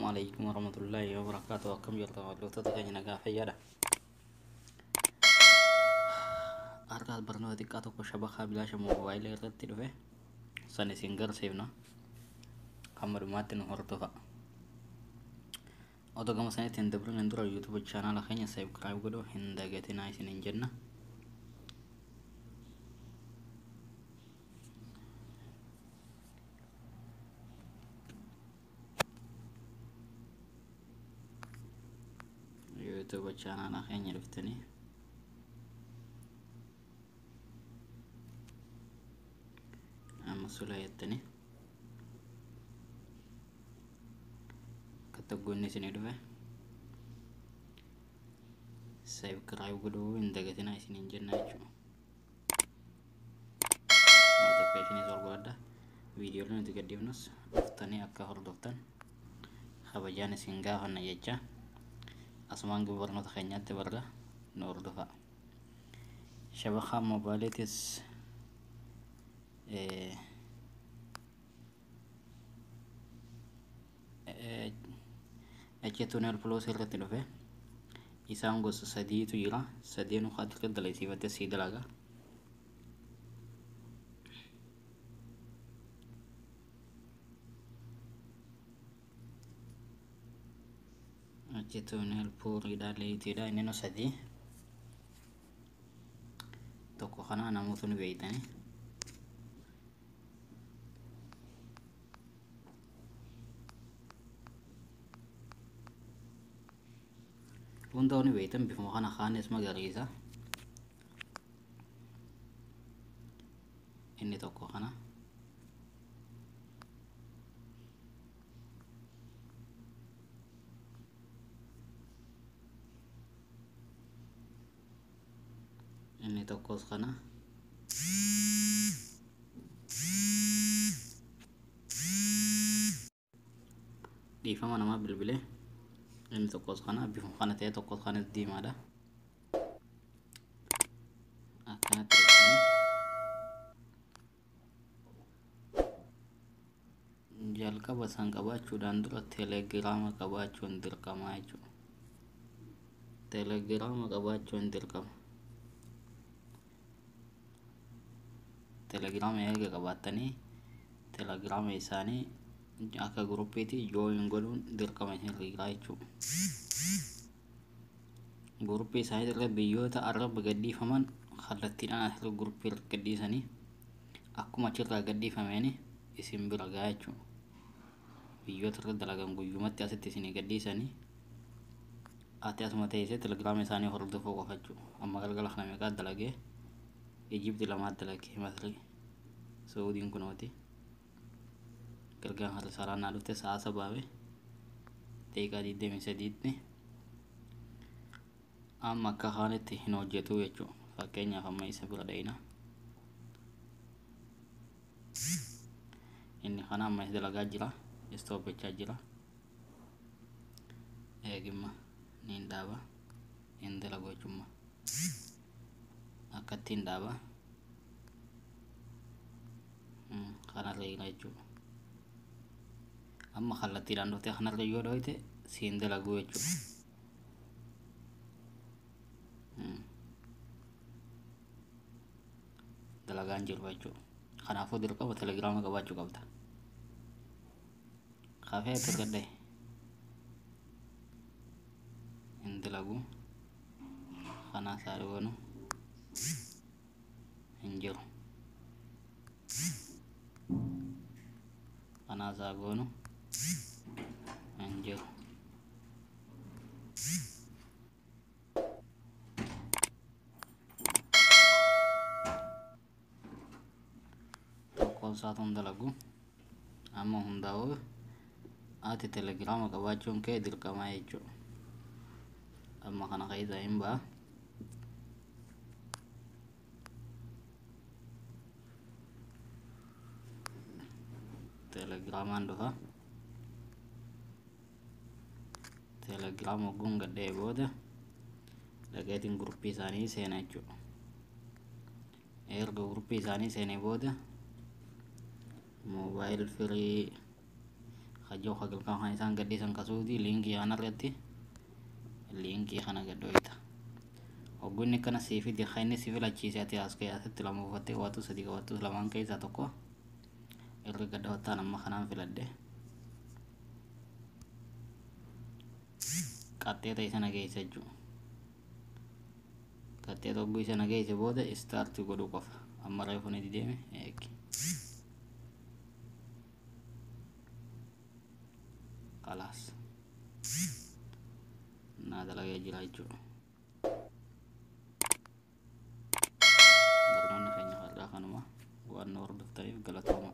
Alaikum warahmatullahi wabarakatuh. Akkam jirtu hordoftoota keenya, nagaa fayyaadha. Har'aas barnoota xiqqaa tokko shabakaa bilaasha moobaayilii irratti dhufe san isin garsiifna. Hamma dhumaatti nu hordofa. Otoo gama sanitti hin dabrin dura YouTube chaanaala keenya subscribe godhuu hin dagatinaa isiniin jenna. YouTube chaanaala keenya dhuftanii amma sulaa jettanii akka goonni isinii dhufe subscribe godhuu hin dagatinaa isiniin jenna jechuudha. Notification ol godhadha. Viidiyoolee nuti gadhiifnus dhuftanii akka hordoftan kabajaan isin gaafanna jecha asumaan gaba barnoota keenyaatti barra nu hordofa. Shabakaa moobaayiliitis H2N Plus irratti dhufe isaan gosa sadiitu jira. Sadeen ukaatti dalagsiifattee sii dalaga. H2N Puriidha, Liteidha, inni nu sadii. Tokko kana namoota ni beeytanii. Hunda ni beeytan, bifuma kana kaanis magariisa. Inni tokko kana. Inni tokkos kana. Dhiifama, namaa bilbilee. Inni tokkos kana bifuma kana ta'e, tokkos kanis diimaadha. Akkanatti dhuftanii jalqaba san qabaachuudhaan dura teelegiraama qabaachuun dirqama jechuudha. Teelegiraama qabaachuun dirqama. Teelegiraama erga qabaattanii teelegiraama isaanii akka guruppiitti join godhuun dirqama isin jira jechuudha. Guruppii isaanii irra biyyoota arraba gadhiifaman kallattiidhaan asirra guruppii irra gadhiisanii akkuma achirraa gadhiifameen isin bira gahaa jechuudha. Biyyoota irra dalagan guyyumatti asitti isinii gadhiisanii ati asuma teessee telegiraama isaanii hordofuu qofa jechuudha. Amma galgala kana meeqaa dalagee? Ijipti lamaat dalagee, Masri, Saudii kunooti. Galgala kana saraan naa dhufte sa'a 7:23tti. Amma akka kaanitti hin hojjetu jechuudha. Fakkeenyaaf amma isa bira dhayina. Inni kana amma isa dalagaa jira. Stop jechaa jira. Eegimma niin dhaaba. Hin dalagu jechuudha. Akkattiin dhaaba. Kanarra jira jechuudha. Amma kallattiidhaan dhuftee kanarra yoo dhoyte siin dalagu jechuudha. Dalagaan jiru jechuudha. Kanaafuu dirqama telegiraama qabaachuu qabda. Kafee argadhe hin dalagu. Kanaas haa goonu hin jiru. Kanaas haa goonu hin jiru. Tokkoon isaatu hin dalagu. Amma hundaa'uu ati telegiraama qabaachuun kee dirqama jechuudha. Amma kana keessa hin ba'a. Telegiraamaan dhufa. Telegiraama hogguun gadhee booda dhaqeetiin guruppii isaanii seena jechuudha. Erga guruppii isaanii seenee booda mobile free Kajoo kagalkaa kan isaan gadhiisan kasuuti liinkii kana irratti liinkii kana gadhooyta. Hoggunni kana sii fide, kan inni si filachiise, ati as keessatti lama buufattee qabattu, sadii qabattu, lamaan keessaa tokko irra gadhoottaan. Amma kanaan filadhe, qaxxeeta isa nageessa jechuudha. Qaxxeeta hogguu isa nageesse booda start godhuu qofa. Amma reefu ni deeme eegi. Kalaas, naa dalagee jira jechuudha. Barnoonni keenya har'aa kanuma. Waan nu hordoftaniif galatooma.